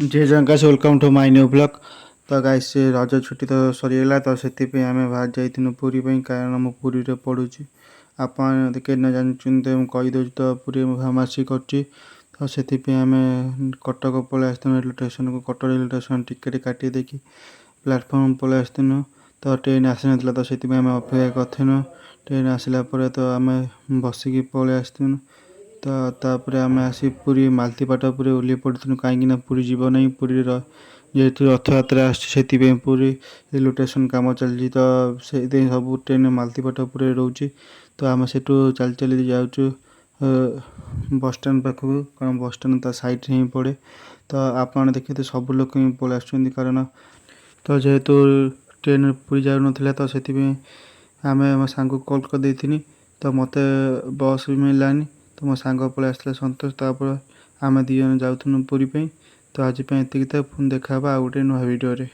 Jay Jagannath, welcome to my new vlog। ତ guys, Raja ଛୁଟି ତ ସରିଗଲା, ତ ସେଥିପାଇଁ ଆମେ ବାହାରି ଯାଇଥିଲୁ ପୁରୀ ପାଇଁ, କାରଣ ମୁଁ ପୁରୀରେ ପଢ଼ୁଛି। ଆପଣ ଯଦି କେହି ନ ଜାଣିଛନ୍ତି ତ ମୁଁ କହିଦେଉଛି। ତ ପୁରୀରେ ମୁଁ ଫାର୍ମାସି କରୁଛି। ତ ସେଥିପାଇଁ ଆମେ କଟକ ପଳେଇ ଆସିଥିଲୁ ରେଲୱେ ଷ୍ଟେସନକୁ। କଟକ ରେଲୱେ ଷ୍ଟେସନ ଟିକେଟ୍ କାଟି ଦେଇକି ପ୍ଲାଟଫର୍ମ ପଳେଇ ଆସିଥିଲୁ। ତ ଟ୍ରେନ୍ ଆସିନଥିଲା, ତ ସେଥିପାଇଁ ଆମେ ଅପେକ୍ଷା କରିଥିଲୁ। ଟ୍ରେନ୍ ଆସିଲା ପରେ ତ ଆମେ ବସିକି ପଳେଇ ଆସିଥିଲୁ। ତ ତାପରେ ଆମେ ଆସି ପୁରୀ ମାଳତୀପାଟପୁରରେ ଓହ୍ଲେଇ ପଡ଼ିଥିଲୁ, କାହିଁକିନା ପୁରୀ ଯିବ ନାହିଁ। ପୁରୀର ଯେହେତୁ ରଥଯାତ୍ରା ଆସୁଛି, ସେଥିପାଇଁ ପୁରୀ ରେଲୱେ ଷ୍ଟେସନ କାମ ଚାଲିଛି। ତ ସେଇଥିପାଇଁ ସବୁ ଟ୍ରେନ୍ ମାଳତୀପାଟପୁରରେ ରହୁଛି। ତ ଆମେ ସେଠୁ ଚାଲି ଚାଲି ଯାଉଛୁ ବସଷ୍ଟାଣ୍ଡ ପାଖକୁ, କାରଣ ବସଷ୍ଟାଣ୍ଡ ତା ସାଇଡ଼୍ରେ ହିଁ ପଡ଼େ। ତ ଆପଣ ଦେଖିଥିବେ, ସବୁ ଲୋକ ହିଁ ପଳେଇ ଆସୁଛନ୍ତି, କାରଣ ତ ଯେହେତୁ ଟ୍ରେନ୍ ପୁରୀ ଯାଉନଥିଲା, ତ ସେଥିପାଇଁ ଆମେ ଆମ ସାଙ୍ଗକୁ କଲ୍ କରିଦେଇଥିନି। ତ ମୋତେ ବସ୍ ବି ମିଳିଲାନି, ତ ମୋ ସାଙ୍ଗ ପଳେଇ ଆସିଥିଲା ସନ୍ତୋଷ। ତାପରେ ଆମେ 2 ଜଣ ଯାଉଥିଲୁ ପୁରୀ ପାଇଁ। ତ ଆଜି ପାଇଁ ଏତିକି ଥାଉ, ପୁଣି ଦେଖା ହେବା ଆଉ ଗୋଟେ ନୂଆ ଭିଡ଼ିଓରେ।